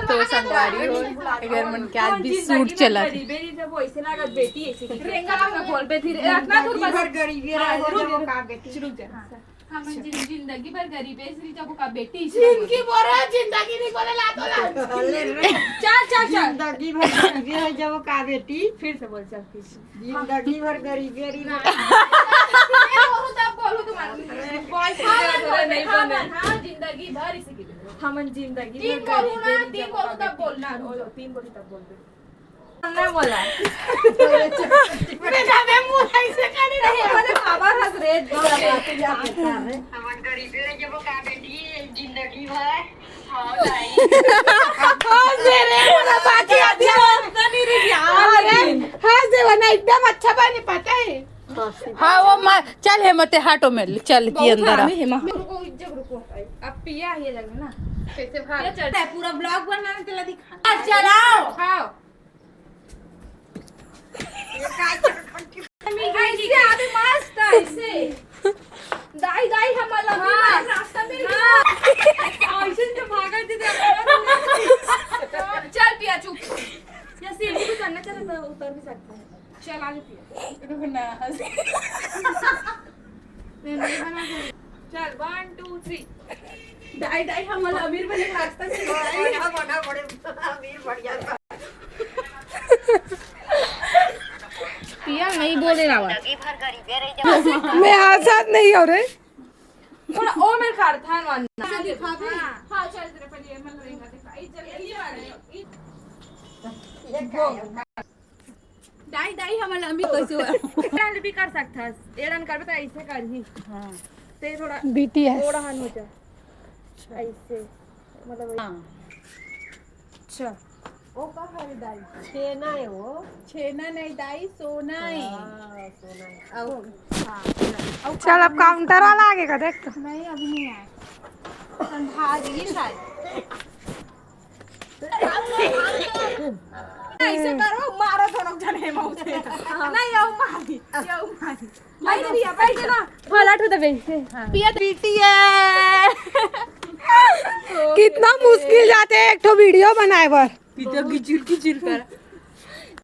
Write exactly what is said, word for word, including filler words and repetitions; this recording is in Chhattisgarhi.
तो संगवारी हो, अगर मन के आज भी सूट चलत हे। गरीबे जी जब वैसे लागत बेटी ऐसे की। रेंगा में बोल बे धीरे, इतना दूर बस। भर गरीबी रहे हो जब वो का बेटी। रुक जा। हम जिन-, जिंदगी भर गरीबे ऐसे जब वो का बेटी ऐसे जिंदगी बोल। बोल रहा, जिंदगी नहीं बोले ला तो ला। चल, चल, चल। जिंदगी भर गरीबी रहे जब वो का बेटी। फिर से बोल, चल, फिर से। जिंदगी भर गरीबी रही ना। ये बोलू तब बोलू तुम्हारे। बॉयफ्रेंड हाँ, नहीं बने। हाँ, जिंदगी भर इसी की। हमन जिंदगी तीन भर बोलू ना, गरीबी रही तीन जब बोलू तब बेटी। बोलना। ओ, तीन बोलू तब बोल दे। ना बोला। मैं जाने मुंह ऐसे करे नहीं, मैंने बाबा हंस रहे। हमन गरीबी रही जब वो का बेटी जिंदगी भर। हाँ, भाई। हंस दे रे, बोला बाकी अच्छा। हंस दे रे यार। अरे, हंस दे वरना एकदम अच्छा बने, पता है। हाँ, वो मार, चल हेमते, हटो में, चल की अंदर आ। रुको, रुको, रुको। अब पिया ये लगे ना। कैसे भाग? ये चल, पूरा ब्लॉग बनाने के लिए दिखा। चलाओ। खाओ। ऐसे आवे मस्त, ऐसे। दाई, दाई, हम अलग हाँ। रास्ता मिल गया। हाँ। ऐसे तो भागा दे दे। चल पिया, चुप। या सीढ़ी भी चढ़ना चाहता है, उतर भी सकते हैं। चल, आगे पिया। रुक ना, हंस। मैं नहीं बना सकती। चल, वन, टू, थ्री। दाई, दाई, हम अलग अमीर बने रास्ता मिल गया। दाई, हम अलग बड़े अमीर बढ़िया। पिया नहीं बोले ना बात। मैं हंसत नहीं हो रे। थोड़ा ओ मेरे कार था वन। दिखा भी। हाँ, चल तेरे पहले ये मत रहेगा, दिखा। ये जल्दी आ रही है। दाई, दाई, हमर लंबी कैसे हुआ? एड़न भी कर सकता है। एड़न करबे तो ऐसे कर ही। हाँ। ते थोड़ा बीटीएस। ओड़हन हो जा। ऐसे। मतलब हाँ। अच्छा। ओ का है दाई? छेना है वो। छेना नहीं दाई, सोना है। हाँ, सोना है। अब हाँ, अब चल, अब काउंटर वाला आगे का देख तो। नहीं, अभी नहीं आया। संभाल ये शायद। ऐसे करो, मारो दोनों जने मुंह से। नहीं, यो मारी, यो मारी। भाई, पिया, भाई, ना, पलट हो दबे। हाँ। पिया, पीटी है। कितना मुश्किल जाते एक ठो वीडियो बनाए बर। पिया किचिर किचिर कर।